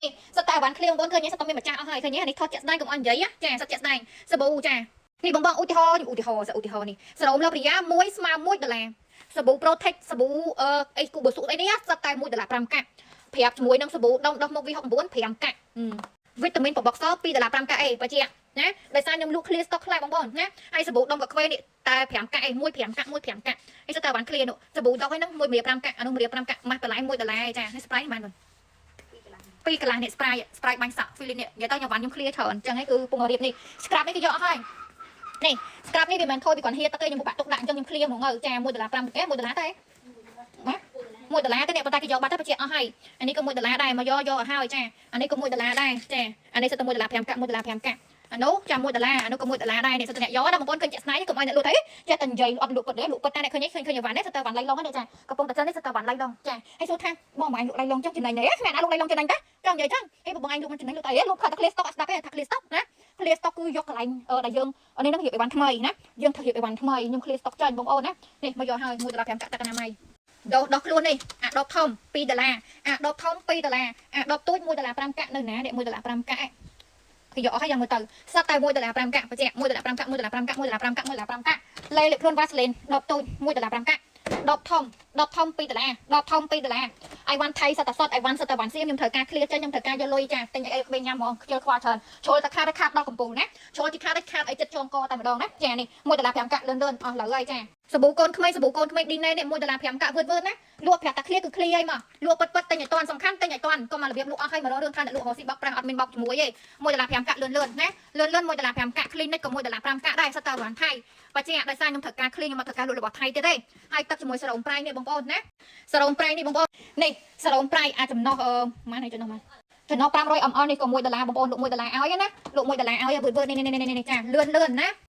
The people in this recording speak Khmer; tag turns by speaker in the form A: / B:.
A: នេះសុទ្ធតែអីវ៉ាន់ clear បងប្អូនឃើញទេសុទ្ធតែមានម្ចាស់អស់ហើយឃើញទេអានេះថតជាក់ស្ដែងកុំអន់និយាយចាសុទ្ធជាក់ស្ដែងសាប៊ូចានេះបងបងឧទាហរណ៍ខ្ញុំឧទាហរណ៍ឧទាហរណ៍នេះសេរ៉ូមឡូព្រីយ៉ា1ស្មើ1ដុល្លារសាប៊ូ Protect សាប៊ូអឺអីគូបស៊ុអីនេះសុទ្ធតែ1ដុល្លារ5កាក់ប្រាប់ជាមួយនឹងសាប៊ូដុំដោះមុខ V69 5កាក់វីតាមីនបបកស2ដុល្លារ5កាក់អីបើជាណាដោយសារខ្ញុំលក់ clear stock ខ្លះបងប្អូនណាហើយសាប៊ូដុំកាខ្វេនេះតែ5កាក់អី1 5កាក់1 5កាក់អីសុទ្ធតែបាន clear នោះសាប៊ូដុំហ្នឹង1រៀល5កាក់អានោះ1រៀល5កាក់ម៉ាស់បន្លែ1ដុល្លារចានេះ spray បានបង ពីរកន្លះនេះ spray spray បាញ់សក់ feeling នេះនិយាយទៅខ្ញុំវ៉ាន់ខ្ញុំ clear ច្រើនអញ្ចឹងឯងគឺពងរៀបនេះ scrub នេះគឺយកអស់ហើយនេះ scrub នេះវាមិនខូចពីគាត់ហៀទឹកទេខ្ញុំពិបាកទុកដាក់អញ្ចឹងខ្ញុំ clear ហ្មងទៅចា1ដុល្លារ5អេ1ដុល្លារទេណា1ដុល្លារទេនេះប៉ុន្តែគេយកបាត់ទៅបញ្ជាក់អស់ហើយអានេះក៏1ដុល្លារដែរមកយកយកឲ្យហើយចាអានេះក៏1ដុល្លារដែរចាអានេះសិតតែ1ដុល្លារ5កាក់1ដុល្លារ5កាក់អានោះចាំ1ដុល្លារអានោះក៏1ដុល្លារដែរនេះសិតតែអ្នកយកណាបងប្អូនឃើញជាក់ស្ដែងកុំឲ្យអ្នកលក់ទៅចេះតែនិយាយអត់លក់ពិតទេលក់ពិតតែអ្នកឃើញឃើញឃើញអីវ៉ាន់នេះសិតតែវ៉ាន់ឡៃឡុងនេះចាកំពុងតែចិននេះសិតតែវ៉ាន់ឡៃឡុងចាហើយសួរថាបងបងឯងលក់ឡៃឡុងចឹងចំណេញទេគ្មានណាលក់ឡៃឡុងចំណេញទេចង់និយាយចឹងហេបងឯងលក់មិនចំណេញលក់តែអីលក់ខាត់តែ clear stock អត់ស្ដាប់ទេថា clear stock ណា clear stock គឺយកកន្លែងដែលយើងនេះនឹងរៀបអីវ៉ាន់ថ្មីណាយើងធ្វើរៀបអីវ៉ាន់ថ្មីខ្ញុំ clear stock ចាញ់បងប្អូនណានេះមកយកហើយ1ដុល្លារ5កាក់ទឹកអនាម័យដោះដោះខ្លួននេះអាដបធំ2ដុល្លារអាដបធំ2ដុល្លារអាដបទូច1ដុល្លារ5កាក់នៅណានេះ1ដុល្លារ5កាក់គេយកអស់ហើយយ៉ាងមើលទៅសត្វតែ1ដុល្លារ5កាក់បញ្ជាក់1ដុល្លារ5កាក់1ដុល្លារ5កាក់1ដុល្លារ5កាក់1ដុល្លារ5កាក់លេលេខ្លួនវ៉ាស្លីនដបទូច1ដុល្លារ5កាក់ដបធំដបធំ2ដុល្លារដបធំ2ដុល្លារអីវ៉ាន់ថៃសត្វតែសតអីវ៉ាន់សត្វតែវ៉ាន់សៀមខ្ញុំត្រូវការ clear ចេញខ្ញុំត្រូវការយកលុយចាទិញអីអីក្មេងញ៉ាំហ្មងខ្ជិលខ្វល់ច្រើនជ្រុលតែខាតខាតដល់កំពូលណាជ្រុលទីខាតខាតអីចិត្តចងកតែម្ដងណាចានេះ1ដុល្លារ5កាក់លឿនលឿនអស់លើហើយចាសាប៊ូកូនក្មេងសាប៊ូកូនក្មេងឌីណេនេះ1ដុល្លារ5កាក់វឺតវឺតណាលក់ប្រាប់តែ clear គឺ clear ហើយមកលក់ពិតពិតទិញឲ្យតាន់សំខាន់ទិញឲ្យតាន់កុំមករបៀបលក់អស់ហើយមករករឿងថាអ្នកលក់រកស៊ីបោកប្រាស់អត់មានបោកជាមួយទេ1ដុល្លារ5កាក់លឿនលឿនណាលឿនលឿន1ដុល្លារ5កាក់ clinic ក៏1ដុល្លារ5កាក់ដែរសិតតែវ៉ាន់ថៃបើជាដោយសារខ្ញុំត្រូវការ clear ខ្ញុំមកត្រូវការលក់របស់ថៃទៀតទេហើយទឹកជាមួយសេរ៉ូមប្រៃនេះបងប្អូនណាសេរ៉ូមប្រៃនេះបងប្អូននេះសេរ៉ូមប្រៃអាចចំណុះអឺម៉ាននេះចំណុះម៉ានចំណុះ500 ml នេះក៏1ដុល្លារបងប្អូនលក់1ដុល្លារឲ្យណាលក់1ដុល្លារឲ្យវឺតវឺតនេះនេះនេះនេះចាលឿនលឿនណា។